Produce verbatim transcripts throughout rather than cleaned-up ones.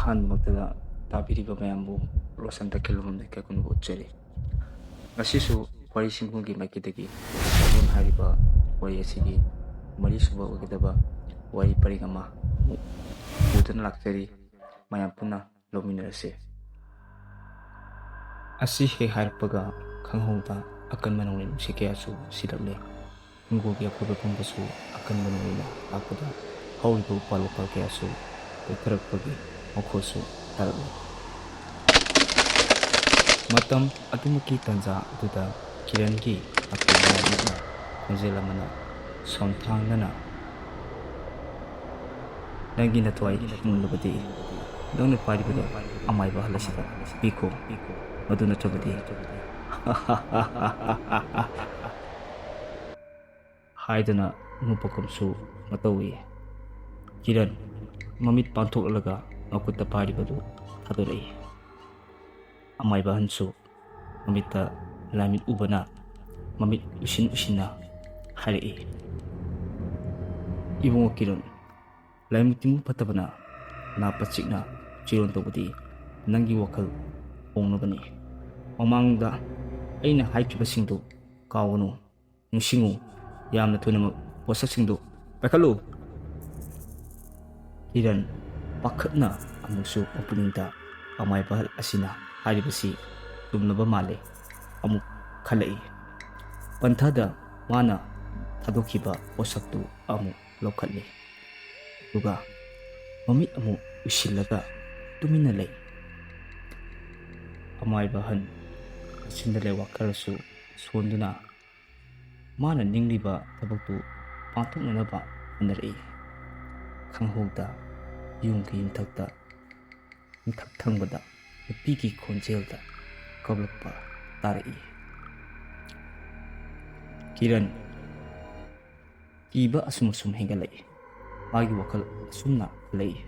ꯑꯍꯥꯟꯕꯃꯛꯇꯗ ꯇꯥꯕꯤꯔꯤꯕ ꯃꯌꯥꯝꯕꯨ ꯔꯣꯁꯟ ꯇꯈꯦꯜꯂꯨꯝꯗ ꯏꯀꯥꯏ ꯈꯨꯝꯅꯕ ꯎꯠꯆꯔꯤ꯫ ꯉꯁꯤꯁꯨ ꯋꯥꯔꯤ ꯁꯤꯡꯒꯨꯜꯒꯤ ꯃꯥꯏꯀꯩꯗꯒꯤ ꯁꯒꯣꯜ ꯍꯥꯏꯔꯤꯕ ꯋꯥꯔꯤ ꯑꯁꯤꯒꯤ ꯃꯔꯤꯁꯨꯕ ꯑꯣꯏꯒꯗꯕ ꯋꯥꯔꯤ ꯄꯔꯤꯡ ꯑꯃ ꯄꯨꯗꯨꯅ ꯂꯥꯛꯆꯔꯤ꯫ ꯃꯌꯥꯝ ꯄꯨꯟꯅ ꯂꯧꯃꯤꯟꯅꯔꯁꯤ꯫ ꯑꯁꯤ ꯍꯦꯛ ꯍꯥꯏꯔꯛꯄꯒ ꯈꯪꯍꯧꯗ ꯑꯀꯟꯕ ꯅꯣꯡꯂꯩ ꯅꯨꯡꯁꯤꯠ ꯀꯌꯥꯁꯨ ꯁꯤꯜꯂꯛꯂꯦ꯫ ꯍꯤꯡꯒꯣꯜꯒꯤ ꯑꯀꯣꯏꯕ ꯄꯨꯝꯕꯁꯨ ꯑꯀꯟꯕ ꯅꯣꯡꯂꯩꯅ ꯂꯥꯛꯄꯗ ꯍꯧꯔꯤꯕ ꯎꯄꯥꯜ ꯋꯥꯄꯥꯜ ꯀꯌꯥꯁꯨ ꯀꯣꯛꯊꯔꯛꯄꯒꯤ ꯃꯈꯣꯜꯁꯨ ꯇꯥꯔꯛꯂꯦ꯫ ꯃꯇꯝ ꯑꯗꯨꯃꯛꯀꯤ ꯇꯥꯟꯖꯥ ꯑꯗꯨꯗ ꯀꯤꯔꯟꯒꯤ ꯑꯀꯟꯕ ꯃꯤꯠꯅ ꯈꯣꯟꯖꯦꯜ ꯑꯃꯅ ꯁꯣꯟꯊꯥꯡꯅꯅ, "ꯅꯪꯒꯤ ꯅꯊ꯭ꯋꯥꯏ ꯍꯤꯡꯂꯕꯗꯤ ꯅꯪꯅ ꯄꯥꯏꯔꯤꯕꯗꯣ ꯑꯃꯥꯏꯕ ꯑꯍꯜ ꯑꯁꯤꯗ ꯄꯤꯈꯣ, ꯃꯗꯨ ꯅꯠꯇ꯭ꯔꯕꯗꯤ" ꯍꯥꯏꯗꯨꯅ ꯅꯣꯛꯄꯒꯨꯝꯁꯨ ꯃꯇꯧꯏ꯫ ꯀꯤꯔꯟ ꯃꯃꯤꯠ ꯄꯥꯡꯊꯣꯛꯂꯒ ꯃꯈꯨꯠꯇ ꯄꯥꯏꯔꯤꯕꯗꯨ ꯊꯥꯗꯣꯔꯛꯏ꯫ ꯑꯃꯥꯏꯕ ꯑꯍꯟꯁꯨ ꯃꯃꯤꯠꯇ ꯂꯥꯏꯃꯤꯠ ꯎꯕꯅ ꯃꯃꯤꯠ ꯎꯏꯁꯤꯟ ꯎꯏꯁꯤꯟꯅ ꯍꯥꯏꯔꯛꯏ, "ꯏꯕꯨꯡꯉꯣ ꯀꯤꯔꯟ, ꯂꯥꯏꯃꯤꯠ ꯇꯤꯟꯕ ꯐꯠꯇꯕꯅ ꯅꯥ ꯄꯠꯆꯤꯛꯅ ꯆꯤꯔꯣꯟ ꯇꯧꯕꯗꯤ ꯅꯪꯒꯤ ꯋꯥꯈꯜ ꯍꯣꯡꯅꯕꯅꯤ꯫ ꯃꯃꯥꯡꯗ ꯑꯩꯅ ꯍꯥꯏꯈꯤꯕꯁꯤꯡꯗꯨ ꯀꯥꯎꯒꯅꯨ꯫ ꯅꯤꯡꯁꯤꯡꯉꯨ, ꯌꯥꯝꯅ ꯊꯨꯅꯃꯛ ꯄꯣꯠꯁꯛꯁꯤꯡꯗꯨ ꯄꯥꯏꯈꯠꯂꯨ꯫" ꯀꯤꯔꯟ ꯄꯥꯈꯠꯅ ꯑꯃꯨꯛꯁꯨ ꯃꯄꯨꯛꯅꯤꯡꯗ ꯑꯃꯥꯏꯕ ꯑꯁꯤꯅ ꯍꯥꯏꯔꯤꯕꯁꯤ ꯆꯨꯝꯂꯕ ꯃꯥꯜꯂꯦ ꯑꯃꯨꯛ ꯈꯜꯂꯛꯏ꯫ ꯄꯟꯊꯥꯗ ꯃꯥꯅ ꯊꯥꯗꯣꯛꯈꯤꯕ ꯄꯣꯠꯁꯛꯇꯨ ꯑꯃꯨꯛ ꯂꯧꯈꯠꯂꯤ꯫ ꯑꯗꯨꯒ ꯃꯃꯤꯠ ꯑꯃꯨꯛ ꯎꯏꯁꯤꯜꯂꯒ ꯇꯨꯃꯤꯟꯅ ꯂꯩ꯫ ꯑꯃꯥꯏꯕ ꯑꯍꯟ ꯃꯆꯤꯟꯗ ꯂꯩꯕꯥꯛ ꯈꯔꯁꯨ ꯁꯣꯟꯗꯨꯅ ꯃꯥꯅ ꯅꯤꯡꯂꯤꯕ ꯊꯕꯛꯇꯨ ꯄꯥꯡꯊꯣꯛꯅꯅꯕ ꯍꯣꯠꯅꯔꯛꯏ꯫ ꯈꯪꯍꯧꯗ ꯌꯨꯝꯒꯤ ꯌꯨꯝꯊꯛꯇ ꯌꯨꯝꯊꯛ ꯊꯪꯕꯗ ꯅꯨꯄꯤꯒꯤ ꯈꯣꯟꯖꯦꯜꯗ ꯀꯧꯔꯛꯄ ꯇꯥꯔꯛꯏ꯫ ꯀꯤꯔꯟ ꯀꯤꯕ ꯑꯁꯨꯝ ꯑꯁꯨꯝ ꯍꯦꯟꯒꯠꯂꯛꯏ꯫ ꯃꯥꯒꯤ ꯋꯥꯈꯜ ꯑꯁꯨꯝꯅ ꯈꯜꯂꯛꯏ,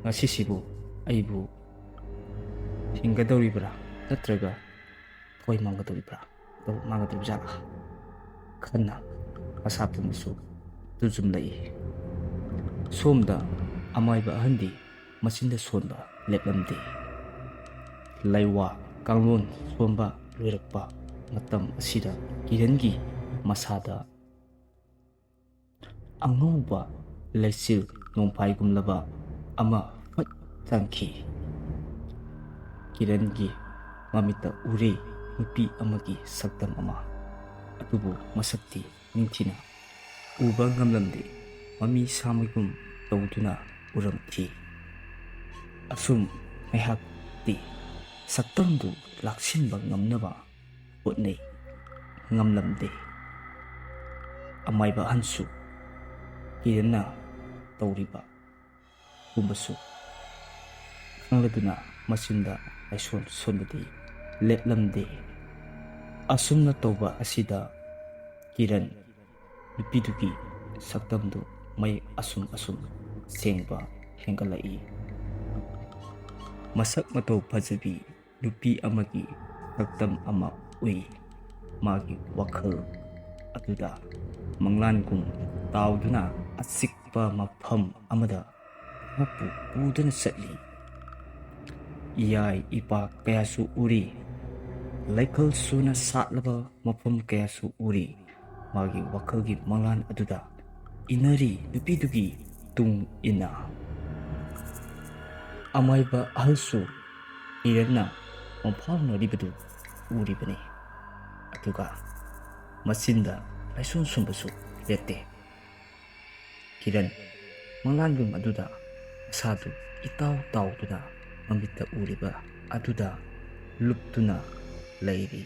"ꯉꯁꯤꯁꯤꯕꯨ ꯑꯩꯕꯨ ꯍꯤꯡꯒꯗꯧꯔꯤꯕ꯭ꯔꯥ ꯅꯠꯇ꯭ꯔꯒ ꯊꯋꯥꯏ ꯃꯥꯡꯒꯗꯧꯔꯤꯕ꯭ꯔꯥ? ꯊꯋꯥꯏ ꯃꯥꯡꯒꯗꯧꯔꯤꯕ ꯖꯥꯠꯂꯥ?" ꯈꯟꯅ ꯃꯁꯥ ꯄꯨꯝꯕꯁꯨ ꯇꯨꯖꯨꯝꯂꯛꯏ꯫ ꯁꯣꯝꯗ ꯑꯃꯥꯏꯕ ꯑꯍꯟꯗꯤ ꯃꯆꯤꯟꯗ ꯁꯣꯟꯕ ꯂꯦꯞꯂꯝꯗꯦ꯫ ꯂꯩꯋꯥ ꯀꯥꯡꯂꯣꯟ ꯁꯣꯟꯕ ꯂꯣꯏꯔꯛꯄ ꯃꯇꯝ ꯑꯁꯤꯗ ꯀꯤꯔꯟꯒꯤ ꯃꯁꯥꯗ ꯑꯉꯧꯕ ꯂꯩꯆꯤꯜ ꯅꯣꯡꯐꯥꯏꯒꯨꯝꯂꯕ ꯑꯃ ꯐꯠ ꯆꯪꯈꯤ꯫ ꯀꯤꯔꯟꯒꯤ ꯃꯃꯤꯠꯇ ꯎꯔꯦ ꯅꯨꯄꯤ ꯑꯃꯒꯤ ꯁꯛꯇꯝ ꯑꯃ, ꯑꯗꯨꯕꯨ ꯃꯁꯛꯇꯤ ꯅꯤꯡꯊꯤꯅ ꯎꯕ ꯉꯝꯂꯝꯗꯦ꯫ ꯃꯃꯤ ꯁꯥꯃꯤꯒꯨꯝ ꯇꯧꯗꯨꯅ ꯎꯔꯝꯈꯤ꯫ ꯑꯁꯨꯝ ꯉꯥꯏꯍꯥꯛꯇꯤ ꯁꯛꯇꯝꯗꯨ ꯂꯥꯛꯁꯤꯟꯕ ꯉꯝꯅꯕ ꯍꯣꯠꯅꯩ, ꯉꯝꯂꯝꯗꯦ꯫ ꯑꯃꯥꯏꯕ ꯑꯍꯟꯁꯨ ꯀꯤꯔꯟꯅ ꯇꯧꯔꯤꯕ ꯒꯨꯝꯕꯁꯨ ꯈꯪꯂꯗꯨꯅ ꯃꯆꯤꯟꯗ ꯂꯥꯏꯁꯣꯟ ꯁꯣꯟꯕꯗꯤ ꯂꯦꯞꯂꯝꯗꯦ꯫ ꯑꯁꯨꯝꯅ ꯇꯧꯕ ꯑꯁꯤꯗ ꯀꯤꯔꯟ ꯅꯨꯄꯤꯗꯨꯒꯤ ꯁꯛꯇꯝꯗꯨ ꯃꯌꯦꯛ ꯑꯁꯨꯝ ꯑꯁꯨꯝ ꯁꯦꯡꯕ ꯍꯦꯟꯒꯠꯂꯛꯏ꯫ ꯃꯁꯛ ꯃꯇꯧ ꯐꯖꯕꯤ ꯅꯨꯄꯤ ꯑꯃꯒꯤ ꯁꯛꯇꯝ ꯑꯃ ꯎꯏ꯫ ꯃꯥꯒꯤ ꯋꯥꯈꯜ ꯑꯗꯨꯗ ꯃꯪꯂꯥꯟꯒꯨꯝ ꯇꯥꯎꯗꯨꯅ ꯑꯆꯤꯛꯄ ꯃꯐꯝ ꯑꯃꯗ ꯃꯍꯥꯛꯄꯨ ꯄꯨꯗꯨꯅ ꯆꯠꯂꯤ꯫ ꯏꯌꯥꯏ ꯏꯄꯥꯛ ꯀꯌꯥꯁꯨ ꯎꯔꯤ꯫ ꯂꯩꯀꯣꯜ ꯁꯨꯅ ꯁꯥꯠꯂꯕ ꯃꯐꯝ ꯀꯌꯥꯁꯨ ꯎꯔꯤ꯫ ꯃꯥꯒꯤ ꯋꯥꯈꯜꯒꯤ ꯃꯪꯂꯥꯟ ꯑꯗꯨꯗ ꯏꯟꯅꯔꯤ ꯅꯨꯄꯤꯗꯨꯒꯤ ꯇꯨꯡ ꯏꯟꯅ꯫ ꯑꯃꯥꯏꯕ ꯑꯍꯜꯁꯨ ꯀꯤꯔꯟꯅ ꯃꯪꯐꯥꯎꯅꯔꯤꯕꯗꯨ ꯎꯔꯤꯕꯅꯤ꯫ ꯑꯗꯨꯒ ꯃꯆꯤꯟꯗ ꯂꯥꯏꯁꯣꯟ ꯁꯣꯟꯕꯁꯨ ꯂꯦꯞꯇꯦ꯫ ꯀꯤꯔꯟ ꯃꯪꯂꯥꯟꯕꯨꯝ ꯑꯗꯨꯗ ꯃꯁꯥꯗꯨ ꯏꯇꯥꯎ ꯇꯥꯎꯗꯨꯅ ꯃꯃꯤꯠꯇ ꯎꯔꯤꯕ ꯑꯗꯨꯗ ꯂꯨꯞꯇꯨꯅ ꯂꯩꯔꯤ꯫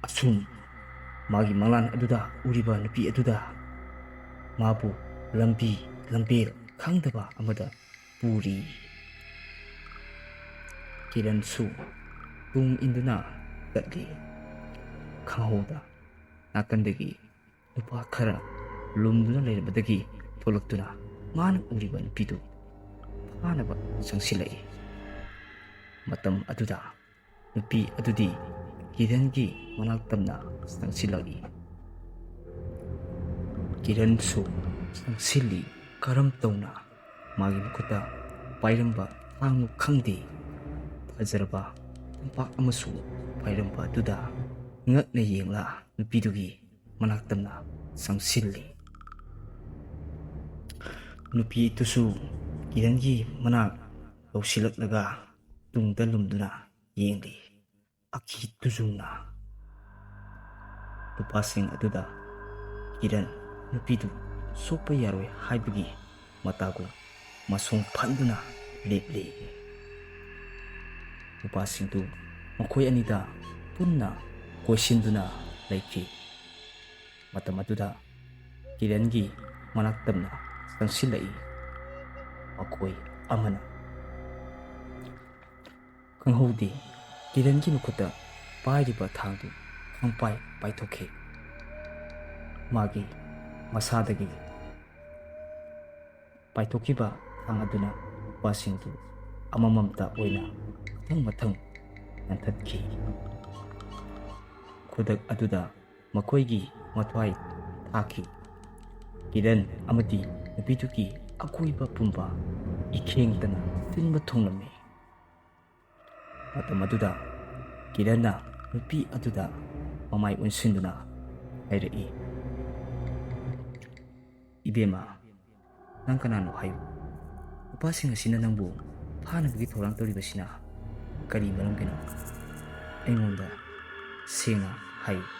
ꯑꯁꯨꯝ ꯃꯥꯒꯤ ꯃꯪꯂꯥꯟ ꯑꯗꯨꯗ ꯎꯔꯤꯕ ꯅꯨꯄꯤ ꯑꯗꯨꯗ ꯃꯥꯕꯨ ꯂꯝꯕꯤ ꯂꯝꯕꯦꯜ ꯈꯪꯗꯕ ꯑꯃꯗ ꯄꯨꯔꯤ꯫ ꯀꯤꯔꯟꯁꯨ ꯇꯨꯡ ꯏꯟꯗꯨꯅ ꯆꯠꯂꯤ꯫ ꯈꯪꯍꯧꯗ ꯅꯥꯀꯟꯗꯒꯤ ꯅꯨꯄꯥ ꯈꯔ ꯂꯨꯝꯗꯨꯅ ꯂꯩꯔꯝꯕꯗꯒꯤ ꯊꯣꯛꯂꯛꯇꯨꯅ ꯃꯥꯅ ꯎꯔꯤꯕ ꯅꯨꯄꯤꯗꯨ ꯐꯥꯅꯕ ꯆꯪꯁꯤꯜꯂꯛꯏ꯫ ꯃꯇꯝ ꯑꯗꯨꯗ ꯅꯨꯄꯤ ꯑꯗꯨꯗꯤ ꯀꯤꯔꯟꯒꯤ ꯃꯅꯥꯛ ꯇꯝꯅ ꯆꯪꯁꯤꯜꯂꯛꯏ꯫ ꯀꯤꯔꯟꯁꯨ ꯆꯪꯁꯤꯜꯂꯤ꯫ ꯀꯔꯝ ꯇꯧꯅ ꯃꯥꯒꯤ ꯃꯈꯨꯠꯇ ꯄꯥꯏꯔꯝꯕ ꯊꯥꯡꯅꯣ ꯈꯪꯗꯦ, ꯐꯖꯔꯕ ꯇꯝꯄꯥꯛ ꯑꯃꯁꯨ ꯄꯥꯏꯔꯝꯕ ꯑꯗꯨꯗ ꯉꯛꯅ ꯌꯦꯡꯂ ꯅꯨꯄꯤꯗꯨꯒꯤ ꯃꯅꯥꯛ ꯇꯝꯅ ꯆꯪꯁꯤꯜꯂꯤ꯫ ꯅꯨꯄꯤ ꯑꯗꯨꯁꯨ ꯀꯤꯔꯟꯒꯤ ꯃꯅꯥꯛ ꯌꯧꯁꯤꯜꯂꯛꯂꯒ ꯇꯨꯡꯗ ꯂꯨꯝꯗꯨꯅ ꯌꯦꯡꯂꯤ꯫ ꯑꯀꯤ ꯇꯨꯖꯨꯡꯅ ꯅꯨꯄꯥꯁꯤꯡ ꯑꯗꯨꯗ ꯀꯤꯔꯟ ꯅꯨꯄꯤꯗꯨ ꯁꯣꯛꯄ ꯌꯥꯔꯣꯏ ꯍꯥꯏꯕꯒꯤ ꯃꯇꯥꯒꯨꯝ ꯃꯁꯣꯡ ꯐꯟꯗꯨꯅ ꯂꯦꯞꯂꯤ꯫ ꯅꯨꯄꯥꯁꯤꯡꯗꯨ ꯃꯈꯣꯏ ꯑꯅꯤꯗ ꯄꯨꯟꯅ ꯀꯣꯏꯁꯤꯟꯗꯨꯅ ꯂꯩꯈꯤ꯫ ꯃꯇꯝ ꯑꯗꯨꯗ ꯀꯤꯔꯟꯒꯤ ꯃꯅꯥꯛ ꯇꯝꯅ ꯆꯪꯁꯤꯜꯂꯛꯏ꯫ ꯃꯈꯣꯏ ꯑꯃꯅ ꯈꯪꯍꯧꯗꯦ, ꯀꯤꯔꯟꯒꯤ ꯃꯈꯨꯠꯇ ꯄꯥꯏꯔꯤꯕ ꯊꯥꯡꯗꯨ ꯈꯪꯄꯥꯏ ꯄꯥꯏꯊꯣꯛꯈꯤ꯫ ꯃꯥꯒꯤ ꯃꯁꯥꯗꯒꯤ ꯄꯥꯏꯊꯣꯛꯈꯤꯕ ꯊꯥꯡ ꯑꯗꯨꯅ ꯅꯨꯄꯥꯁꯤꯡꯗꯨ ꯑꯃꯃꯝꯇ ꯑꯣꯏꯅ ꯃꯊꯪ ꯃꯊꯪ ꯅꯟꯊꯠꯈꯤ꯫ ꯈꯨꯗꯛ ꯑꯗꯨꯗ ꯃꯈꯣꯏꯒꯤ ꯃꯊ꯭ꯋꯥꯏ ꯊꯥꯈꯤ꯫ ꯀꯤꯔꯟ ꯑꯃꯗꯤ ꯅꯨꯄꯤꯗꯨꯒꯤ ꯑꯀꯣꯏꯕ ꯄꯨꯝꯕ ꯏꯈꯦꯡꯇꯅ ꯁꯤꯟꯕ ꯊꯨꯡꯂꯝꯃꯤ꯫ ꯃꯇꯝ ꯑꯗꯨꯗ ꯀꯤꯔꯟꯅ ꯅꯨꯄꯤ ꯑꯗꯨꯗ ꯃꯃꯥꯏ ꯑꯣꯟꯁꯤꯟꯗꯨꯅ ꯍꯥꯏꯔꯛꯏ, "ꯏꯕꯦꯝꯃ, ꯅꯪ ꯀꯅꯥꯅꯣ ꯍꯥꯏꯌꯨ꯫ ꯅꯨꯄꯥꯁꯤꯡ ꯑꯁꯤꯅ ꯅꯪꯕꯨ ꯐꯥꯅꯕꯒꯤ ꯊꯧꯔꯥꯡ ꯇꯧꯔꯤꯕꯁꯤꯅ ꯀꯔꯤ ꯃꯔꯝꯒꯤꯅꯣ? ꯑꯩꯉꯣꯟꯗ ꯁꯦꯡꯅ ꯍꯥꯏꯌꯨ"꯫